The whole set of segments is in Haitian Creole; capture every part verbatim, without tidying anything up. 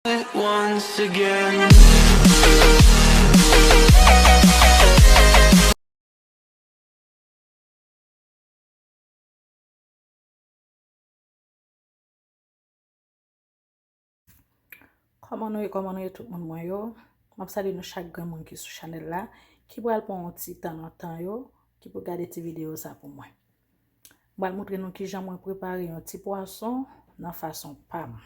it once again. Kòman nou ye, kòman nou ye tout moun mwen yo? M ap salye nou chak grenn moun ki sou chanèl la, ki pral pran yon ti tan nan tan yo, ki pou gade ti videyo sa pou mwen. M pral montre nou kijan mwen prepare yon ti pwason nan fason pa m.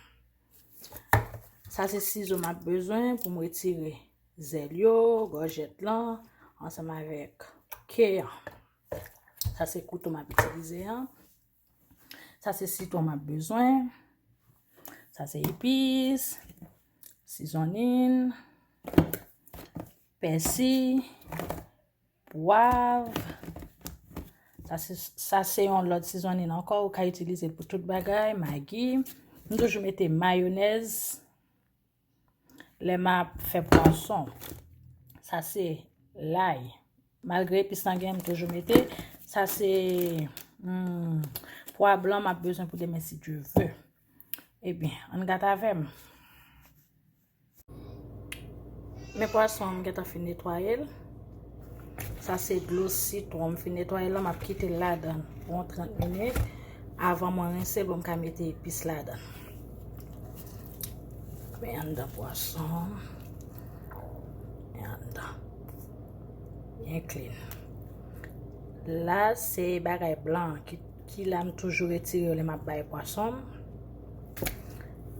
Sa se sizo m ap bezwen pou m retire zèl yo, gòjèt lan, ansanm avèk ke an. Sa se kouto m ap itilize an. Sa se sitwon m ap bezwen. Sa se epis, sizonin, pèsi, pwav. Sa se, sa se yon lòt sizonin ankò, ou ka itilize l pou tout bagay, magi. M toujou mete mayonèz lè m ap fè pwason. Sa se lay. Malgre epis lan gen, m toujou mete. Sa se, hmm, pwa blan m ap bezwen pou demen si Dye ve. Ebyen, ann gade avè m. Men pwason an, m gentan fin netwaye l. Sa se dlo sitwon m fin netwaye l lan, m ap kite l ladan l pou yon trant minit avan mwen rense l pou m ka mete epis ladan l. Men anndan pwason an. Men anndan. Byen clean. La, se bagay blan ki, ki la m toujou retire yo lè m ap bay pwason m.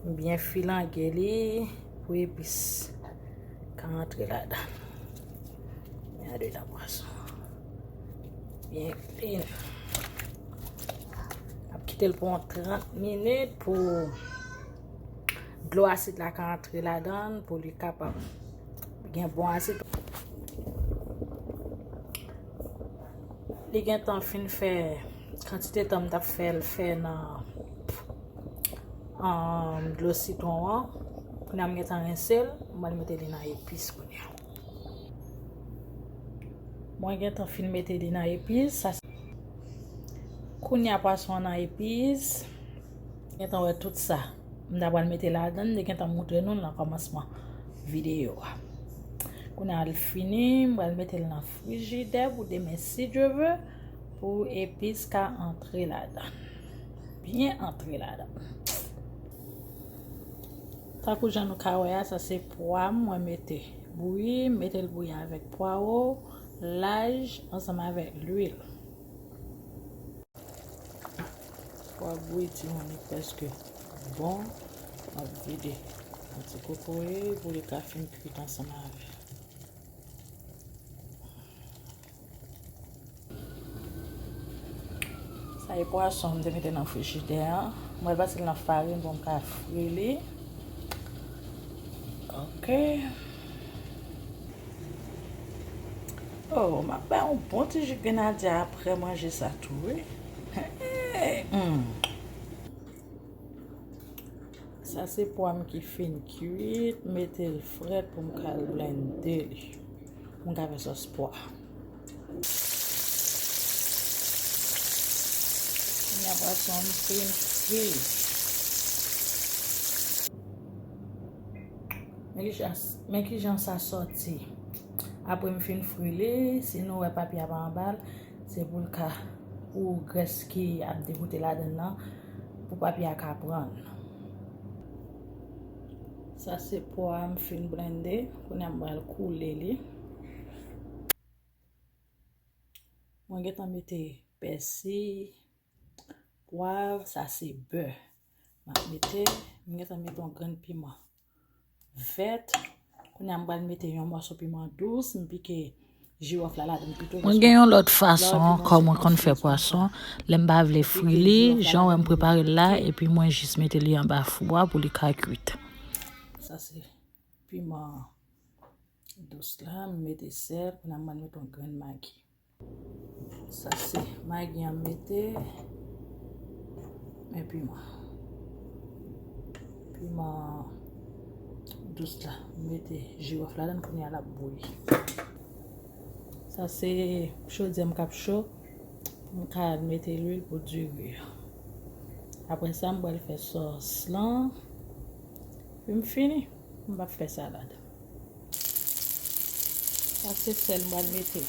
M byen filange li pou epis ka antre ladan. Men anndan pwason an. Byen clean. M ap kite l pou yon trant minit pou dlo asid la ka antre ladan l, pou li kapab gen bon asid. Li gentan fin fè kantite tan m t ap fè l fè nan, um, dlo sitwon an. Kounye a m gentan rense l, m pral mete li nan epis kounye a. Mwen gentan fin mete li nan epis. Sa, kounye a pwason an nan epis. Gentan wè tout sa. M ta pral mete ladan l, m te gentan montre nou l nan kòmansman videyo a. Kounye a l fini, m pral mete l nan frijidè pou demen si Dye ve, pou epis ka antre ladan l. Byen antre ladan l. Tankou jan nou ka wè a, sa se pwa m mwen mete bouyi, m mete l bouyi avèk pwawo, laj, ansanm avèk lwil. Pwa bouyi ti moun li prèske bon, m ap vide yon ti kokoye pou li ka fin kwit ansanm avè l. Sa e pwason m te mete nan frijidè an. Mwen pase l nan farin pou m ka fri li. Ok. Oh, m ap bay yon bon ti ji grenadya apre manje sa tou, wi. Hey, hmm. Sa se pwa m ki fin kwit, mete l frèt pou m ka al blende li. Pou m ka fè sòs pwa. Kounye a pwason m fin fri. Men kijan, men kijan sa sòti. Apre m fin fri li, si nou wè papye a pa anba l, se pou l ka, pou grès ki ap degoute ladan l nan, pou papye a ka pran l. Sa se pwa a m fin blende, kounye a m pral koule li. Mwen gentan mete pèsi, pwav, sa se bè. M ap mete, m gentan mete yon grenn piman vèt. Kounye a m pral mete yon mòso piman dous, m pike jiwòf la ladan l pito. Mwen gen yon lòt fason ankò mwen konn fè pwason. Lè m pa vle fri li, jan w wè m prepare l la, epi mwen jis mete li anba fou a pou li ka kwit. Sa se piman dous la, m mete sèl, kounye a m pral mete yon grenn magi. Sa se magi an m mete, men piman. Piman dous la, m mete jiwòf ladan l, kounye a l ap bouyi. Sa se chodyè m k ap cho, pou m ka mete lwil pou diri a. Apre sa, m pral fè sòs lan. Lè m fini, m p ap fè salad. Sa se sèl m pral mete.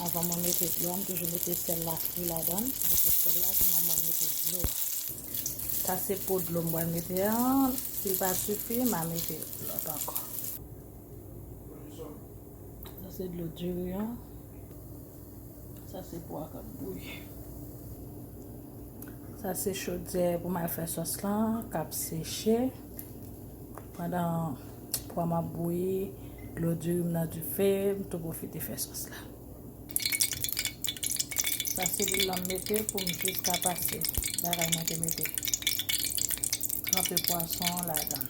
Avan mwen mete dlo a, m toujou mete sèl la fri ladan l. Mete sèl la, kounye a m pral mete dlo a. Sa se po dlo m pral mete an. Si l pa sifi, m a mete lòt ankò. Sa se dlo diri an. Sa se pwa k ap bouyi. Sa se chodyè pou m al fè sòs lan k ap seche. Pandan pwa m ap bouyi, dlo diri m nan dife, m tou pwofite fè sòs la. Sa se lwil lan m mete pou m jis ka pase bagay mwen te mete. Tranpe pwason an ladan.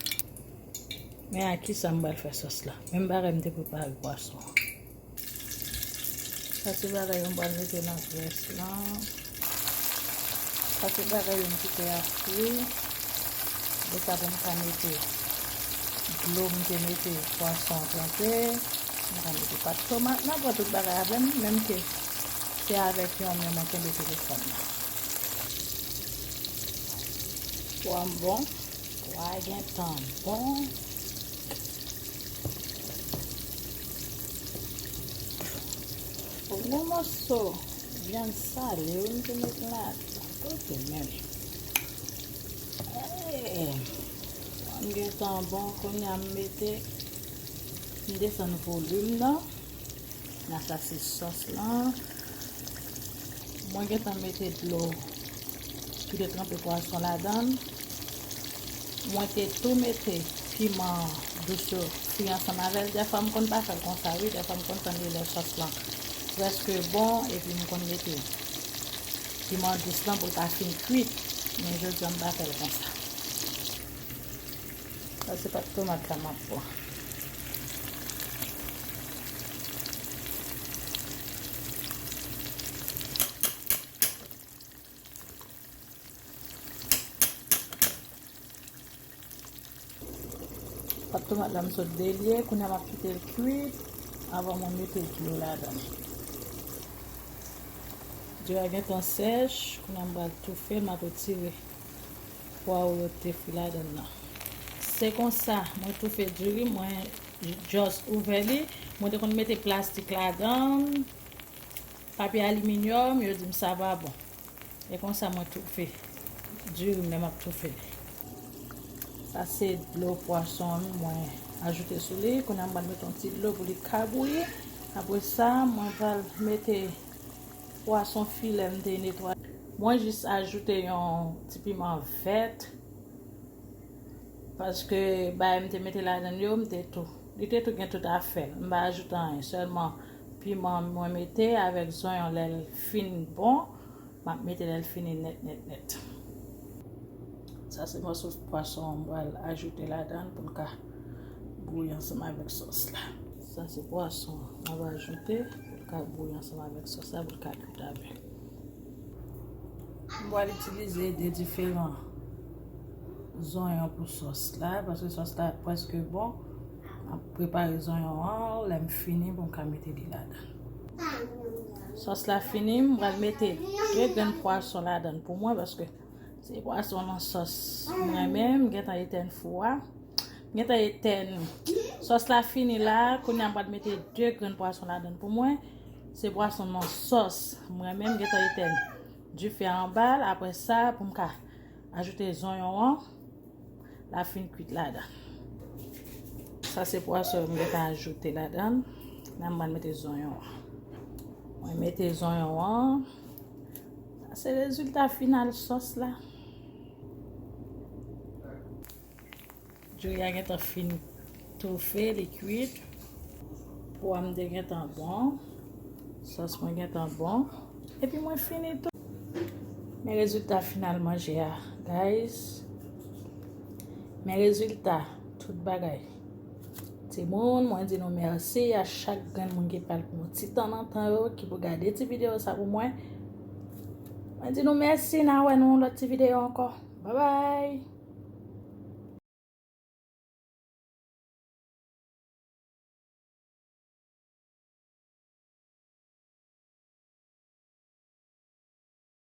Men a kisa m pral fè sòs la? Menm bagay m te prepare pwason an. Sa se bagay yo m pral mete nan grès lan. Sa se bagay yo m kite a fri. Apre sa pou m ka mete dlo m te mete pwason an tranpe. M ka mete pat tomat. M ap pran tout bagay avè m, menm ke se avèk yon men mwen kenbe telefòn nan. Pwa m bon. Pwa a gentan bon. Yon gwo mòso vyann sale wi m te met ladan. Kote men. Hey, pwa m gentan bon, kounye a m mete, m desann volim nan. Nan sa se sòs lan. Mwen gentan mete dlo ki te tranpe pwason ladan l. Mwen te tou mete piman dous yo fri ansanm avè l. Dèfwa m konn pa fè l konsa wi. Dèfwa m konn tann li lè sòs lan prèske bon epi m konn mete piman dous lan pou l pa fin kwit. Men jodi a m pa fè l konsa. Sa se pat tomat la m ap pran. Pat tomat la m sot delye, kounye a m ap kite l kwit avan mwen mete dlo ladan. Diri a gentan sèch, kounye a m pral toufe l, m ap retire pwa yo te fri ladan nan. Se konsa, mwen toufe diri, mwen just ouvè li. Mwen te konn mete plastik ladan, papye aliminyòm, yo di m sa pa bon. E konsa mwen toufe diri m lè m ap toufe li. Sa se dlo pwason an mwen ajoute sou li. Kounye a m pral mete yon ti dlo pou li ka bouyi. Apre sa, mwen pral mete pwason filè m te netwaye. Mwen jis ajoute yon ti piman vèt. Paske bagay m te mete ladan l yo, m te tou, li te tou gen tout afè l. M pa ajoute anyen, sèlman piman mwen mete avèk zonyon lè l fin bon, m ap mete lè l fini nèt, nèt, nèt. Sa se mòso pwason an m pral ajoute ladan l pou l ka bouyi ansanm avèk sòs la. Sa se pwason an m ap ajoute pou l ka bouyi ansanm avèk sòs la, pou l ka kwit avè l. M pral itilize de diferan zonyon pou sòs la, paske sòs la prèske bon. M ap prepare zonyon an, lè m fini pou m ka mete li ladan. Sòs la fini, m pral mete de grenn pwason ladan pou mwen, paske se pwason nan sòs mwen menm, m gentan etèn fou a. M gentan etèn. Sòs la fini la, kounye a m pral mete de grenn pwason ladan pou mwen. Se pwason nan sòs mwen menm, m gentan etèn dife a anba l. Apre sa, pou m ka ajoute zonyon an, l a fin kwit ladan. Sa se pwason m gentan ajoute ladan. La m pral mete zonyon an. Mwen mete zonyon an. Sa se rezilta final sòs la. Diri a gentan fin toufe, li kwit. Pwa m te gentan bon. Sòs mwen gentan bon. Epi mwen fini tou. Men rezilta final manje a, guys. Men rezilta tout bagay. Timoun, mwen di nou mèsi a chak grenn moun ki pral pran yon ti tan nan tan yo, ki pou gade ti videyo sa pou mwen. Mwen di nou mèsi, n a wè nou yon lòt ti videyo ankò. Babay!